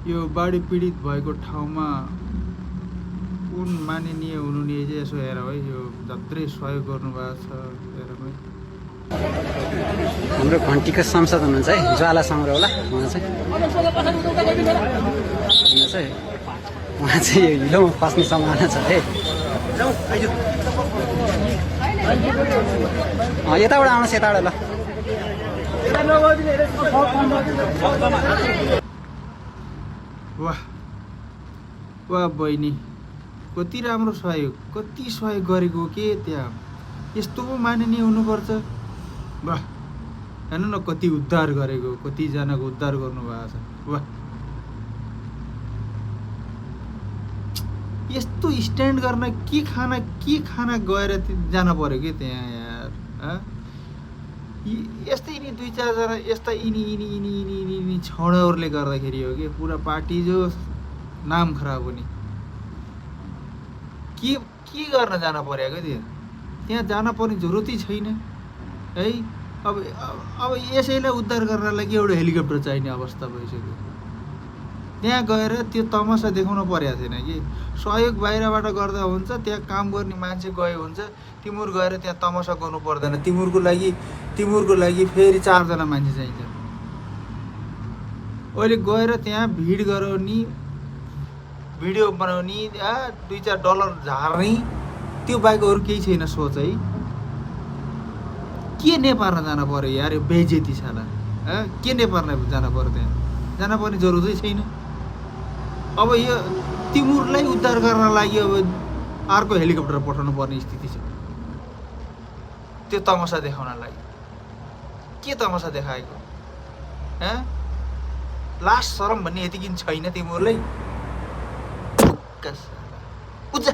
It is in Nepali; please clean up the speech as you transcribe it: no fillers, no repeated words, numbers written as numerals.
यो बाढी पीडित भएको ठाउँमा कुन माननीय हुनुहुने चाहिँ यसो हेर है, यो जत्रै सहयोग गर्नुभएको छ हेर है। हाम्रो घन्टीको सांसद हुनुहुन्छ है, ज्वाला सङ्ग्रौला। उहाँ चाहिँ यो हिलोमा फस्ने सम्भावना छ है। यताबाट आउनुहोस्, यताबाट ल। वाह वाह बहिनी, कति राम्रो सहयोग, कति सहयोग गरेको के त्यहाँ। यस्तो पो माननीय हुनुपर्छ। वाह, हेर्नु न कति उद्धार गरेको, कतिजनाको उद्धार गर्नुभएको छ। वाह, यस्तो स्ट्यान्ड गर्न के खाना गएर जान पर्यो कि त्यहाँ यार। यस्तै नि दुई चारजना यस्ता यिनी छौडाहरूले गर्दाखेरि हो कि पुरा पार्टी जो नाम खराब हुने। के गर्न जान पर्यो क्या त्यहाँ जान पर्ने जरुरतै छैन है। अब यसैलाई उद्धार गर्नलाई लागि एउटा हेलिकप्टर चाहिने अवस्था भइसक्यो। त्यहाँ गएर त्यो तमासा देखाउन परेको थिएन कि सहयोग बाहिरबाट गर्दा हुन्छ, त्यहाँ काम गर्ने मान्छे गयो हुन्छ, तिमीहरू गएर त्यहाँ तमासा गर्नु पर्दैन। तिमीहरूको लागि फेरि 4 जना मान्छे चाहिन्छ। अहिले गएर त्यहाँ भिड गराउने, भिडियो बनाउने, $2-4 झार्ने, त्यो बाहेक अरू केही छैन सोच है। के नेपालमा जान पर्यो यार, यो बेइज्जती छाला। के नेपालमा जान पर्यो, त्यहाँ जान पर्ने जरुरतै छैन। अब यो तिमीहरूलाई उद्धार गर्न लागि अब अर्को हेलिकप्टर पठाउनु पर्ने स्थिति छ त्यो तमासा देखाउनलाई। के तमासा देखाएको? लास्ट शरम भन्ने यतिकिन छैन तिमीहरूलाई? उज्जा